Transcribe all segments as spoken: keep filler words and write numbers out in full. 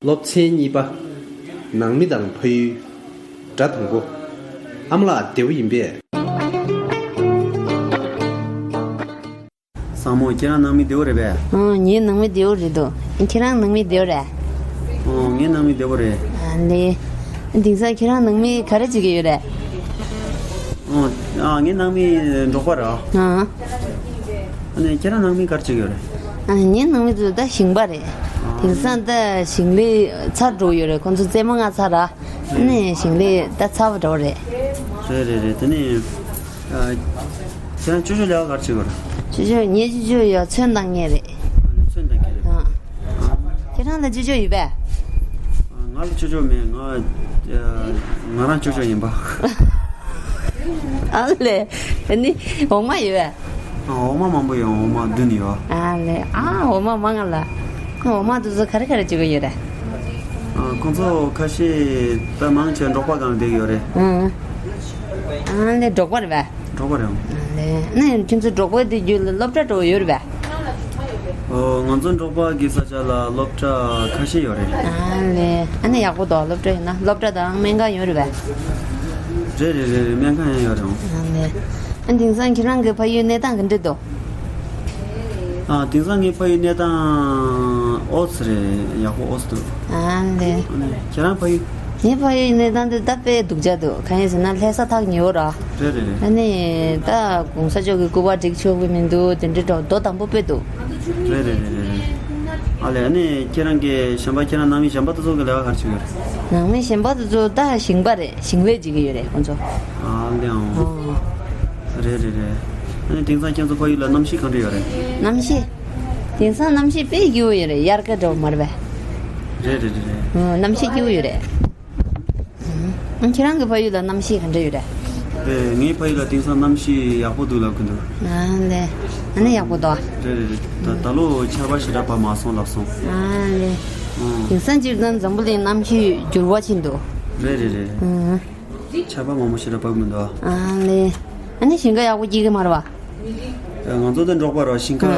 སློབ་ཚན་གཉིས་པ། ནང་མི་དང་ཕ་ཡུལ། སྒྲ་དང་པོ། ཨ་མ་ལགས་བདེ་པོ་ཡིན་པས། བཟང་མོ། ཁྱེད་རང་ནང་མི་བདེ་པོ་རེད་པས། ཨང་། ངའི་ནང་མི་བདེ་པོ་རེད་འདུག་ཁྱེད་རང་ནང་མི་བདེ་པོ་རེད། ཨོ། ངའི་ནང་མི་བདེ་པོ་རེད། ཨ་ལེ། དེང་སང་ཁྱེད་རང་ནང་མི་ག་རེ་བྱེད་ཀྱི་ཡོད་རེད། ཨོ། ཨ། ངའི་ནང་མི་འབྲོག་པ་རེད། ཨང་། ཨ་ནི་ཁྱེད་རང་ནང་མི་ག་རེ་བྱེད་ཀྱི་ཡོད་རེད། ཨ། ངའི་ནང་མི་ཚོ་ད་ཞིང་པ་རེད། ཨ། དེང་སང་ད་ཞིང་ལས་ཚར་འགྲོ་ཡོད་རེད། ཁོང་ཚོ་རྩེད་མོ་ང་ཚར་ར། ཨ་ནི་ཞིང་ལས་ད་ཚར་བ་འགྲོ་རེད། རེད་རེད་རེད། དེ་ནི། ཨ། ཁྱེད་རང་ཅོ་ཅོ་ལས་ཀ་ག་རེ་བྱེད་ཀྱི་ཡོད་རེད། ཅོ་ཅོ། ངའི་ཅོ་ཅོ་ཡ་ཚོན་བཏང་མཁན་རེད། ཨ་ནི་ཚོན་བཏང་མཁན་རེད། ཨ། ཁྱེད་རང་ལ་ཅོ་ཅོ་ཡོད་པས། ཨ། ང་ལ་ཅོ་ཅོ་མེད། ང་། ཨ། ང་རང་ཅོ་ཅོ་ཡིན་པ། ཨ་ལེ། ཨ་ནི་འོ་མ་ཡོད་པས། ཨ། འོ་མ་མང་པོ་ཡོད། འོ་མ་བདུན་ཡོད། ཨ་ལེ། ཨ། འོ་མ་མང་ང་ལ། འོ་མ་དེ་ཚོ་ག་རེ་ག་རེ་བྱེད་ཀྱི་ཡོད་རེད། ཨ། ཁོང་ཚོ་ཁ་ཤས་ད་མང་ཆེ་འབྲོག་པ་སྒང་ལ་བསྡད་ཀྱི་ཡོད་རེད། ཨང་། ཨ་ལེ། འབྲོག་པ་རེད་པས། འབྲོག་པ་རེད། ཨ་ལེ། ཨ་ནི་ཁྱོད་ཚོ་འབྲོག་པ་དེ་རྒྱུད་ལ་སློབ་གྲྭ་འགྲོ་ཡོད་རེད་པས། ཨོ། ང་ཚོ་འབྲོག་པ་གི་ས་ཆ་ལ་སློབ་གྲྭ་ཁ་ཤས་ཡོད་རེད། ཨ་ལེ། ཨ་ནི་ཡག་པོ་འདུག་སློབ་གྲྭ་ཡོད་ན། སློབ་གྲྭ་དང་སྨན་ཁང་ཡོད་རེད་པས། རེད་རེད་རེད་རེད། སྨན་ཁང་ཡང་ཡོད་རེད། ཨ་ལེ། ཨ། དེང་སང་ཁྱེད་རང་གི་ཕ་ཡུལ་གནས་སྟངས་ག་འདྲ་འདུག་ཨ། དེང་སང་ངའི་ཕ་ཡུལ་གནས་སྟངས་ཨོ་ཙི་རེད། ཡག་པོ་ཨོ་ཙི་འདུག་ཨ་ལེ། ཨ་ནི་ཁྱེད་རང་ཕ་ཡུལ། ངའི་ཕ་ཡུལ་གནས་སྟངས་དེ་ད་དཔེ་སྡུག་ཅག་འདུག་གང་ཡིན་ཟེར་ན་ལྷ་ས་ཐག་ཉེ་བོ་ར། རེད་རེད་རེད། ཨ་ནི་ད་གོང་ས་མཆོག་གི་སྐུ་པར་སྒྲིག་ཆོག་གི་མི་འདུག་དེ་འདྲ་འགྲོ་རྡོ་དམ་པོ་དཔེ་འདུག་རེད་རེད་རེད་རེད་རེད། ཨ་ལེ། ཨ་ནི་ཁྱེད་རང་གི་གཞན་པ། ཁྱེད་རང་ནང་མི་གཞན་པ་དེ་ཚོ་གི་ལས་ཀ་ག་རེ་བྱེད་ཀྱི་ཡོད་རེད། ནང་མི་གཞན་པ་དེ་ཚོ་ད་ཞིང་པ་རེད། ཞིང་ལས་བྱེད་ཀྱི་ཡོད་རེད་ཁོང་ཚོ། ཨ་ལེ། ཨང་། ཨོ། རེད་རེད་རེད། ཨ་ནི་དེང་སང་ཁྱེད་ཚོ་ཕ་ཡུལ་ལ་གནམ་གཤིས་གང་འདྲ་ཡོད་རེད། གནམ་གཤིས། དེང་སང་གནམ་གཤིས་དཔེ་སྐྱིད་པོ་ཡོད་རེད། དབྱར་ཁ་འདྲ་བོ་མ་རེད་པས། རེད་རེད་རེད་རེད། ཨོ། གནམ་གཤིས་སྐྱིད་པོ་ཡོད་རེད། ཨང་། ཁྱེད་རང་གི་ཕ་ཡུལ་ལ་གནམ་གཤིས་ག་འདྲ་ཡོད་རེད། ཨེ། ངའི་ཕ་ཡུལ་ལ་དེང་སང་གནམ་གཤིས་ཡག་པོ་འདུག་ལབ་ཀྱི་འདུག་ཨ་ལེ། ཨ་ནི་ཡག་པོ་འདུག་རེད་རེད་རེད། ད་ད་ལོ་ཆར་པ་ཞེ་དྲག་བབས་མ་སོང་ལབ་སོང་། ཨ་ལེ། ཨང་། དེང་སང་སྤྱིར་བཏང་འཛམ་བུ་གླིང་གནམ་གཤིས་འགྱུར་བ་ཕྱིན་འདུག་རེད་རེད་རེད། ཨང་། ཆར་པ་མང་པོ་ཞེ་དྲག་བབས་མི་འདུག་ཨ་ལེ། ཨ་ནི་ཞིང་ཁ་ཡག་པོ་སྐྱིད་ཀྱི་མ་རེད་པ། ང་ཚོ་དེ་འབྲོག་པ་ར། ཞིང་ཁ་ཨ།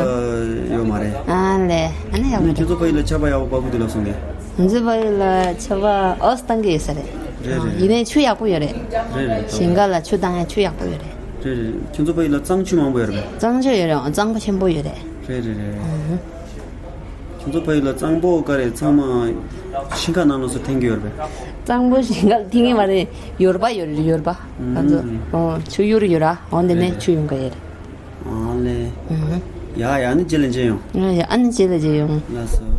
ཡོད་མ་རེད། ཨ་ལེ། ཨ་ནི་ཡག་པོ་ཁྱོད་ཚོ་ཕ་ཡུལ་ལ་ཆར་པ་ཡག་པོ་བབས་ཀྱི་འདུག་ལབ་སོང་ངས། ང་ཚོའི་ཕ་ཡུལ་ལ་ཆར་པ་ཨོ་ཙི་བཏང་གི་ཡོད་ས་རེད། རེད་རེད། ཡིན་ནའི་ཆུ་ཡག་པོ་ཡོད་རེད། རེད་རེད། ཞིང་ཁ་ལ་ཆུ་བཏང་ཡ་ཆུ་ཡག་པོ་ཡོད་རེད། རེད་རེད། ཁྱོད་ཚོ་ཕ་ཡུལ་ལ་གཙང་ཆུ་མང་པོ་ཡོད་རེད་པས། གཙང་ཆུ་ཡོད་རེད། ཨོ། གཙང་པོ་ཆེན་པོ་ཡོད་རེད། རེད་རེད་རེད། ཨང་། ཁྱོད་ཚོ་ཕ་ཡུལ་ལ་གཙང་པོ་ག་རེ་ཚང་མ་ཞིང་ཁ་ནང་ལོགས་སུ་འཐེན་གྱི་ཡོད་རེད་པས། གཙང་པོ་ཞིང་ཁ་འཐེན་གྱི་མ་རེད། ཡོར་བ་ཡོད་རེད། ཡོར་བ། ང་ཚོ། ཨང་། ཨོ། ཆུ་ཡུར་ཡོད་ར། འོ་དེ་ནས་ཆུ་ཡོང་གི་ཡོད་རེད། ཨ་ལེ། ཨང་། ཡ་ཡ། ཨ་ནི་རྗེས་ལ་མཇལ་ཡོང་། ཡ་ཡ། ཨ་ནི་རྗེས་ལ་མཇལ་ཡོང་། ལགས་སོ།